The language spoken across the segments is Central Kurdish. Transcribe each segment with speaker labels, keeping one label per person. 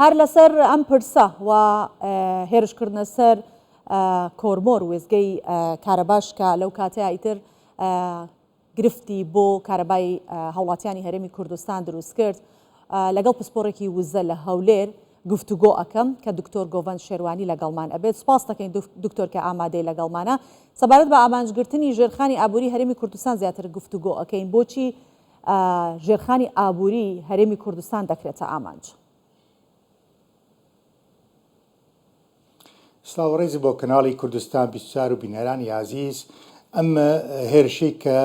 Speaker 1: هەر لەسەر ئەم پرسە و هێرشکردنە سەر کۆرمۆر وێستگەی کارەباش کە لەو کاتەیا ئیتر گرفتی بۆ کارەبای هاوڵاتیانی هەرێمی کوردستان دروست کرد لەگەڵ پسپۆڕێکی وزە لە هەولێر گفتوگۆ ئەکەم کە دکتۆر گۆڤەند شێروانی لەگەڵمان ئەبێت سوپاس دەکەین دکتۆر کە ئامادەی لەگەڵمانە سەبارەت بە ئامانجگرتنی ژێرخانی ئابووری هەرێمی کوردستان زیاتر گفتوگۆ ئەکەین بۆچی ژێرخانی ئابووری هەرێمی کوردستان دەکرێتە ئامانج؟
Speaker 2: سڵاو ڕێز بۆ کەناڵی کوردستان 24 و بینەرانی ئازیز ئەم هێرشەی کە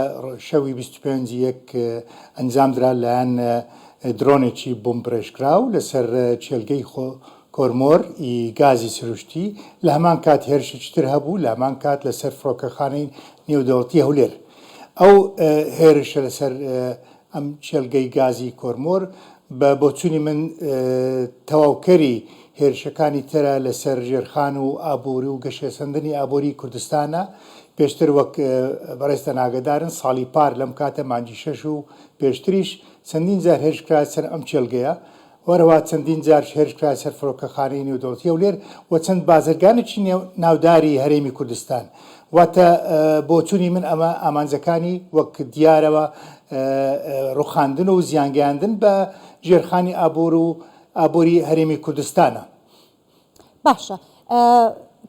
Speaker 2: شەوی 25 یەک ئەنجام درا لایەن درۆنێکی بۆمبڕێژکراو لەسەر کێلگەی خۆ کۆرمۆر ی گازی سروشتی لە هەمان کات هێرشێکی تر هەبوو لە هەمان کات لەسەر فڕۆکەخانەی نێودەوڵەتی هەولێر ئەو هێرشە لەسەر ئەم کێڵگەی گازی کۆرمۆر بە بۆچوونی من تەواوکەری هێرشەکانی ترە لەسەر ژێرخان و ئابووری و گەشەسەندنی ئابووری کوردستانە. پێشتر وەک بەڕێزتان ئاگەدارن ساڵی پار لەم کاتە مانگی شەش و پێشتریش چەندین جار هێرش کرایە سەر ئەم کێڵگەیە. هەروەها چەندین جار هێرش کرایە سەر فڕۆکەخانەی نێودەوڵەتی هەولێر و چەند بازرگانێکی ناوداری هەرێمی کوردستان. واتە بۆچوونی من ئەمە ئامانجەکانی وەک دیارەوە ڕوخاندن و زیانگەیاندن بە ژێرخانی ئابوور و ئابووری هەرێمی کوردستانە.
Speaker 1: باشە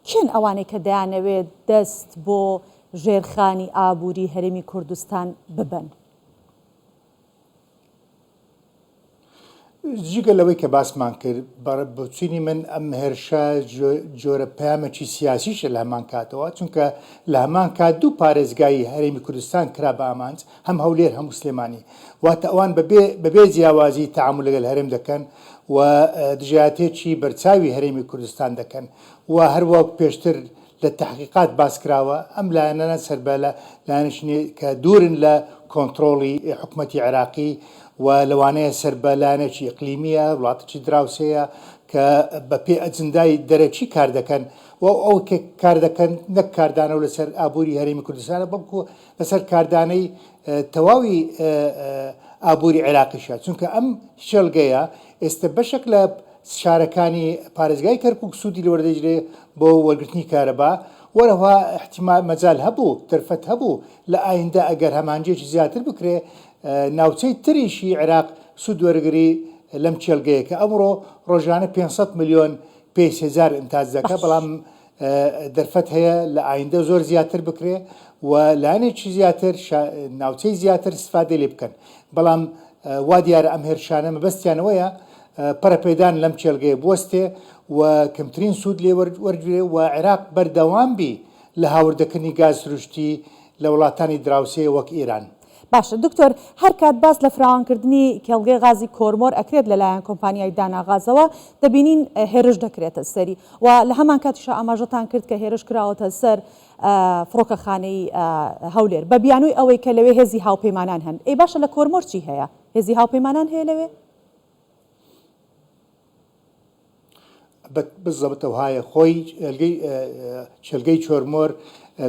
Speaker 1: کێن ئەوانەی کە دەیانەوێت دەست بۆ ژێرخانی ئابووری هەرێمی کوردستان ببەن؟
Speaker 2: جگە لەوەی کە باسمان کرد، بە بۆچوونی من ئەم هێرشە جۆرە پەیامێکی سیاسیشە لە هەمان کاتەوە، چونکە لە هەمان کات دوو پارێزگای هەرێمی کوردستان کرا بە ئامانج، هەم هەولێر هەم سلێمانی. واتە ئەوان بەبێ بەبێ جیاوازی تەعامول لەگەل هەرێم دەکەن و دژایەتێکی بەرچاوی هەرێمی کوردستان دەکەن و هەروەک پێشتر لە تەحقیقات باس کراوە ئەم لایەنانە سەر بە لایەنێکی کە دوورن لە کۆنتڕۆڵی حکومەتی عێراقی و لەوانەیە سەر بە لایەنێکی ئیقلیمییە، وڵاتێکی دراوسێیە کە بە پێی ئەجندای دەرەکی کار دەکەن و ئەو کە کار دەکەن نەک کاردانەوە لەسەر ئابووری هەرێمی کوردستانە بەڵکو لەسەر کاردانەی تەواوی ئابووری عێراقیشە چونکە ئەم کێڵگەیە ئێستە بەشێک لە شارەکانی پارێزگای کەرکوک سوودی لێ وەردەگیرێ بۆ وەرگرتنی کارەبا، وەرەوها ئیحتیمال مەجال هەبوو، دەرفەت هەبوو لە ئایندە ئەگەر هەماهەنگیەکی زیاتر بکرێ ناوچەی تریشی عێراق سوود وەرگری لەم کێڵگەیە کە ئەمڕۆ ڕۆژانە 500 ملیۆن پێی سێجار ئینتاج دەکا
Speaker 1: باش.
Speaker 2: بەڵام دەرفەت هەیە لە ئایندە زۆر زیاتر بکرێ و لایەنێکی زیاتر ناوچەی زیاتر استفادەی لێ بکەن بەڵام وا دیارە ئەم هێرشانە مەبەستیان ئەوەیە پەرەپێدان لەم کێڵگەیە بوەستێ و کەمترین سوود لێ وەرگرێ و عێراق بەردەوام بی لە هاوردەکردنی گاز سروشتی لە وڵاتانی دراوسێ وەک ئێران.
Speaker 1: باشە دکتۆر هەر کات باس لە فراوانکردنی کێڵگەی غازی کۆرمۆر ئەکرێت لەلایەن کۆمپانیای دانا غازەوە دەبینین هێرش دەکرێتە سەری و لە هەمان کاتیشا ئاماژەتان کرد کە هێرش کراوەتە سەر فڕۆکەخانەی هەولێر بە بیانووی ئەوەی کە لەوێ هێزی هاوپەیمانان هەن ئەی باشە لە کۆرمۆر چی هەیە هێزی هاوپەیمانان هەیە لەوێ؟
Speaker 2: بالضبط ئەوهایە خۆی کێلگەی چۆرمۆر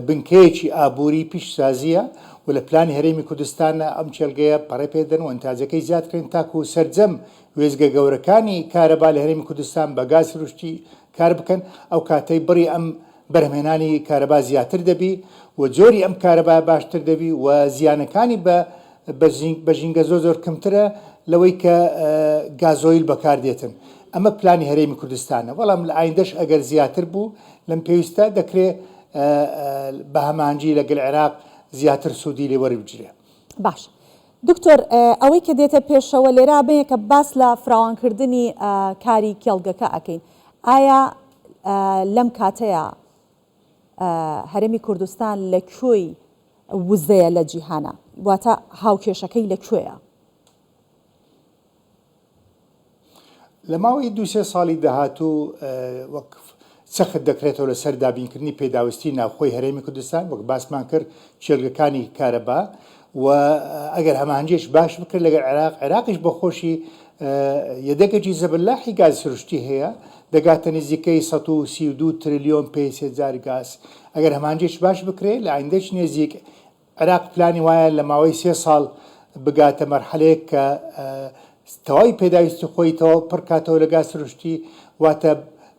Speaker 2: بنکەیەکی ئابووری پیشسازیە و لە پلانی هەرێمی کوردستانە ئەم کێلگەیە پەڕێ پێدەن و ئینتاجەکەی زیاد بکرێن تاکو سەرجەم وێستگە گەورەکانی کارەبا لە هەرێمی کوردستان بە گاز سروشتی کار بکەن ئەو کاتەی بڕی ئەم بەرهەمهێنانی کارەبا زیاتر دەبی و جۆری ئەم کارەبا باشتر دەبی و زیانەکانی بە بە ژینگە زۆر زۆر کەمترە لەوەی کە گازۆیل بەکار دێتن ئەمە پلانی هەرێمی کوردستانە بەڵام لە ئایندەش ئەگەر زیاتر بوو لەم پێویستە دەکرێ بە هەماهەنگی لەگەل عێراق زیاتر سوودی لێ وەربگیرێ.
Speaker 1: باشە دکتۆر ئەوەی کە دێتە پێشەوە لێرە بەیە کە باس لە فراوانکردنی کاری کێڵگەکە ئەکەین ئایا لەم کاتەیە هەرێمی کوردستان لە کوێی وزەیە لە جیهانا؟ واتە هاوکێشەکەی لە کوێیە؟
Speaker 2: لە ماوەی دوو سێ ساڵی داهاتوو وەک سەخت دەکرێتەوە لەسەر دابینکردنی پێداویستی ناوخۆی هەرێمی کوردستان وەک باسمان کرد کێڵگەکانی کارەبا و ئەگەر هەماهەنگیش باش بکرێت لەگەڵ عێراق، عێراقیش بۆ خۆشی یەدەگێکی زەبەلاحی گاز سروشتی هەیە دەگاتە نزیکەی 132 ترلیۆن پێی سێجار گاز، ئەگەر هەماهەنگیش باش بکرێت لە ئایندەش نێزیک عێراق پلانی وایە لە ماوەی سێ ساڵ بگاتە مەرحەلەیەک کە. تەواوی پێداویستی خۆی تەواو پڕکاتەوە لە گاز سروشتی، واتە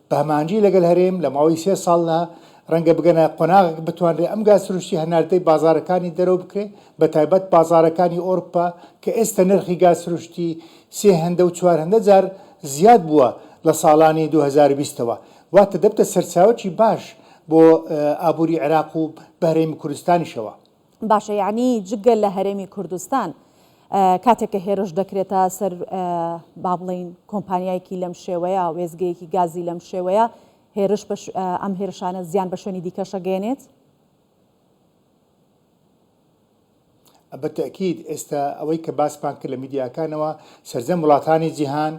Speaker 2: بە هەماهەنگی لەگەل هەرێم لە ماوەی سێ ساڵدا ڕەنگە بگەنە قۆناغێک بتوانرێ ئەم گاز سروشتی هەناردەی بازاڕەکانی دەرەوە بکرێ بە تایبەت بازاڕەکانی ئۆرپا کە ئێستە نرخی گاز سروشتی سێ هێندە و چوار هێندە جار زیاد بووە لە ساڵانی 2020 ەوە واتە دەبتە سەرچاوەکی باش بۆ ئابووری عێراق و بە هەرێمی کوردستانیشەوە.
Speaker 1: باشە یەعنی جگە لە هەرێمی کوردستان کاتێک کە هێرش دەکرێتە سەر با بڵێین کۆمپانیایەکی لەم شێوەیە وێستگەیەکی گازی لەم شێوەیە هێرش بە ئەم هێرشانە زیان بە شوێنی دیکەش ئەگەیەنێت؟
Speaker 2: بە تەئکید ئێستا ئەوەی کە باسمان کرد لە میدیاکانەوە سەرجەم وڵاتانی جیهان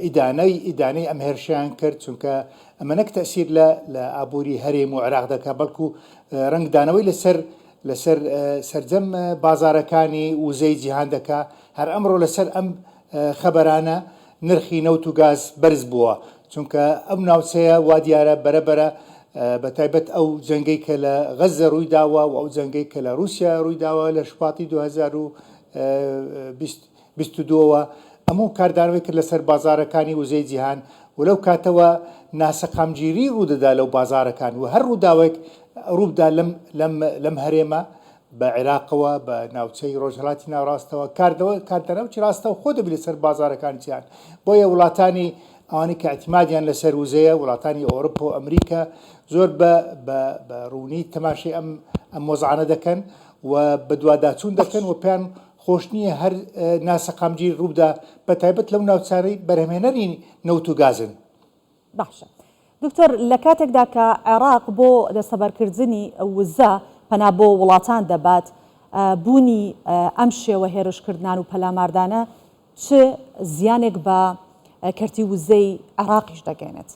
Speaker 2: ئیدانەی ئیدانەی ئەم هێرشیان کرد چونکە ئەمە نەک تەسیر لە لە ئابووری هەرێم و عێراق دەکات بەڵکو ڕەنگدانەوەی لەسەر لەسەر سەرجەم بازارەکانی وزەی جیهان دەکا هەر ئەمڕۆ لەسەر ئەم خەبەرانە نرخی نەوت و گاز بەرز بووە چونکە ئەم ناوچەیە وا دیارە بەرە بەرە بە تایبەت ئەو جەنگەی کە لە غەززە ڕووی داوە و ئەو جەنگەی کە لە ڕووسیا ڕووی داوە لە شوباتی 2022 ەوە ئەموو کاردانەوەی کرد لەسەر بازارەکانی وزەی جیهان و لەو کاتەوە ناسەقامگیری ڕوودەدا لەو بازارەکان و هەر ڕووداوێک ڕووبدا لەم لەم لەم هەرێمە بە عێراقەوە بە ناوچەی ڕۆژهەڵاتی ناوەڕاستەوە کاردەوە کاردانەوەی ڕاستەوخۆ دەبی لەسەر بازارەکانی جیهان بۆیە وڵاتانی ئەوانەی کە ئیعتیمادیان لەسەر وزەیە وڵاتانی ئەوروپا و ئەمریکا زۆر بە بە بە ڕوونی تەماشای ئەم ئەم وەزعانە دەکەن و بەدواداچوون دەکەن و پێیان خۆش نییە هەر ناسەقامگیر ڕووبدا بە تایبەت لەو ناوچانەی بەرهەمهێنەری نەوت و گازن.
Speaker 1: باشە دکتۆر لە کاتێکدا کە عێراق بۆ دەستەبەرکردنی وزە پەنا بۆ وڵاتان دەبات، بوونی ئەم شێوە هێرشکردنان و پەلاماردانە چ زیانێک بە کەرتی وزەی عێراقیش دەگەێنێت؟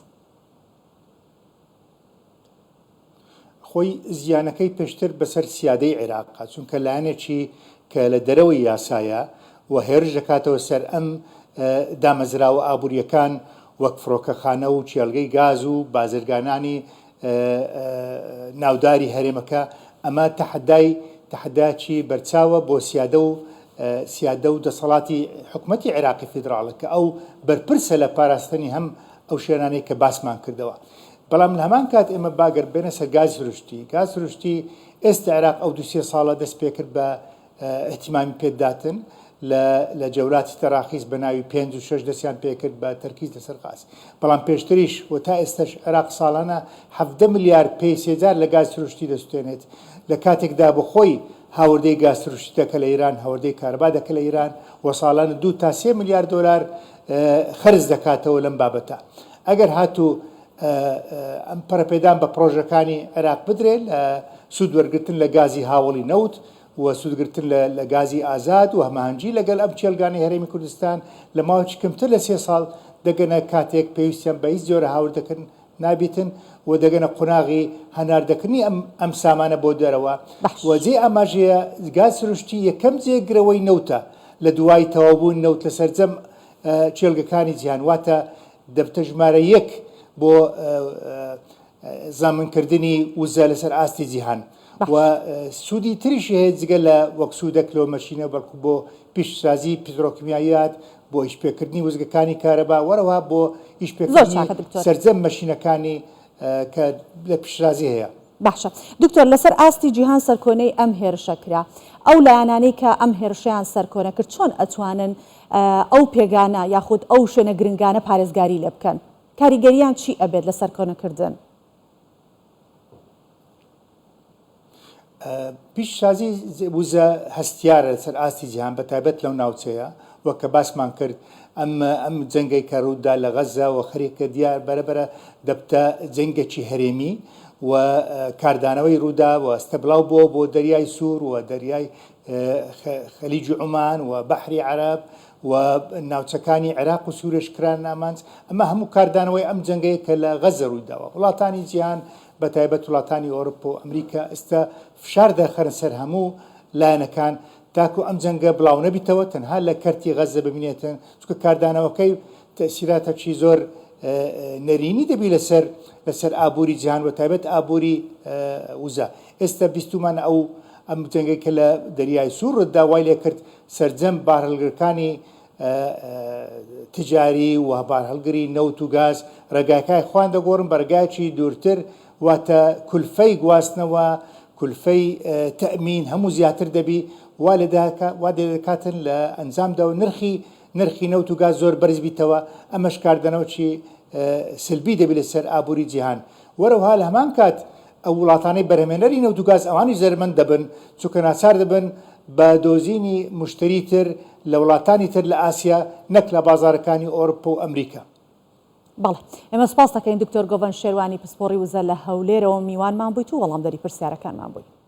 Speaker 2: خۆی زیانەکەی پێشتر بەسەر سیادەی عێراقە، چونکە لایەنێکی کە لە دەرەوەی یاسایە و هێرش دەکاتەوە سەر ئەم دامەزراوە ئابوورییەکان وەک فڕۆکەخانە و کێڵگەی گاز و بازرگانانی ناوداری هەرێمەکە، ئەمە تەحەدای تەحەدایەکی بەرچاوە بۆ سیادە و سیادە و دەسەڵاتی حکومەتی عێراقی فیدراڵە کە ئەو بەرپرسە لە پاراستنی هەم ئەو شوێنانەی کە باسمان کردەوە. بەڵام لە هەمان کات ئێمە با گەر بێنە سەر گازی سروشتی، گاز سروشتی ئێستا عێراق ئەو دوو سێ ساڵە دەست پێکرد بە ئیهتیمامی پێداتن لە لە جەولاتی تەراخیس بە ناوی پێنج و شەش دەستیان پێکرد بە تەرکیز لەسەر غاز بەڵام پێشتریش و تا ئێستەش عێراق ساڵانە 17 ملیار پێی سێجار لە گاز سروشتی دەسوتێنێت لە کاتێکدا بۆ خۆی هاوردەی گاز سروشتی دەکە لە ئیران هاوردەی کارەبا دەکە لە ئیران و ساڵانە دو تا سێ ملیار دۆلار خەرج دەکاتەوە لەم بابەتە. ئەگەر هاتوو ئەم پەرەپێدان بە پڕۆژەکانی عێراق بدرێت لە سوود وەرگرتن لە گازی هاوڵی نەوت و سوودگرتن لە گازی ئازاد و هەماهەنگی لەگەل ئەم کێڵگانەی هەرێمی کوردستان لە ماوەیەکی کەمتر لە سێ ساڵ دەگەنە کاتێک پێویستیان بە هیچ جۆرە هاوردەکردن نابیتن و دەگەنە قوناغی هەناردەکردنی ئەم ئەم سامانە بۆ دەرەوە و جێی ئاماژەیە گاز سروشتی یەکەم جێگرەوەی نەوتە لە دوای تەواوبوون نەوت لە سەرجەم کێڵگەکانی جیهان واتە دەبتە ژمارە یەک بۆ زامنکردنی وزە لەسەر ئاستی جیهان و سوودی تریشی هەیە جگە لە وەک سوودەک لۆ مەشینە بەڵکو بۆ پیشسازی پترۆکیمیاییات بۆ ئیشپێکردنی وزگەکانی کارەبا وەرەوە بۆ ئیشپێکردنی سەرجەم مەشینەکانی کە لە پیشسازی هەیە.
Speaker 1: باشە دکتۆر لەسەر ئاستی جیهان سەرکۆنەی ئەم هێرشە کرا ئەو لایەنانەی کە ئەم هێرشەیان سەرکۆنە کرد چۆن ئەتوانن ئەو پێگانە یاخود ئەو شوێنە گرنگانە پارێزگاری لێ بکەن کاریگەریان چی ئەبێت لە سەرکۆنەکردن؟
Speaker 2: پیشەسازی وزە هەستیارە لەسەر ئاستی جیهان بە تایبەت لەو ناوچەیە وەک کە باسمان کرد ئەم ئەم جەنگەی کە ڕوودا لە غەزە و خەریکە دیار بەرەبەرە دەبتە جەنگێکی هەرێمی و کاردانەوەی ڕوودا و ئەستە بڵاو بووە بۆ دەریای سوور و دەریای خەلیجی عومان و بەحری عەرەب و ناوچەکانی عێراق و سوورێش کران ئامانج ئەمە هەموو کاردانەوەی ئەم جەنگەیە کە لە غەزە ڕوویداوە وڵاتانی جیهان بە تایبەت وڵاتانی ئەوروپا و ئەمریکا ئێستا فشار دەخەنە سەر هەموو لایەنەکان تاکو ئەم جەنگە بڵاو نەبیتەوە تەنها لە کەرتی غەزە بمینێتن چونکە کاردانەوەکەی تەئسیراتەکی زۆر نەرێنی دەبی لەسەر لەسەر ئابووری جیهان بە تایبەت ئابووری وزە ئێستا بیستومانە ئەو ئەم جەنگەی کە لە دەریای سوور ڕوودا وای لێکرد سەرجەم بارهەڵگرەکانی. تجاری و بارهەڵگری نەوت و گاز ڕێگاکای خۆیان دەگۆڕن بە ڕێگایەکی دوورتر، واتە کولفەی گواستنەوە، کولفەی تەئمین هەموو زیاتر دەبی، وا وا لێدەکاتن لە ئەنجامدا و نرخی نرخی نەوت و گاز زۆر بەرز بیتەوە، ئەمەش کاردانەوەکی سلبی دەبی لەسەر ئابووری جیهان. وەرەوها لە هەمان کات ئەو وڵاتانەی بەرهەمێنەری نەوت و گاز ئەوانیش زەرەرمەند دەبن، چونکە ناچار دەبن بە دۆزینی موشتەری تر لە وڵاتانی تر لە ئاسیا نەک لە بازاڕەکانی ئۆرپە و ئەمریکا.
Speaker 1: بەڵێ ئێمە سوپاست دەکەین دکتۆر گۆڤەند شێروانی پسپۆڕی وزە لە هەولێرەوە میوانمان بوویت و وەڵامدەری پرسیارەکانمان بووی.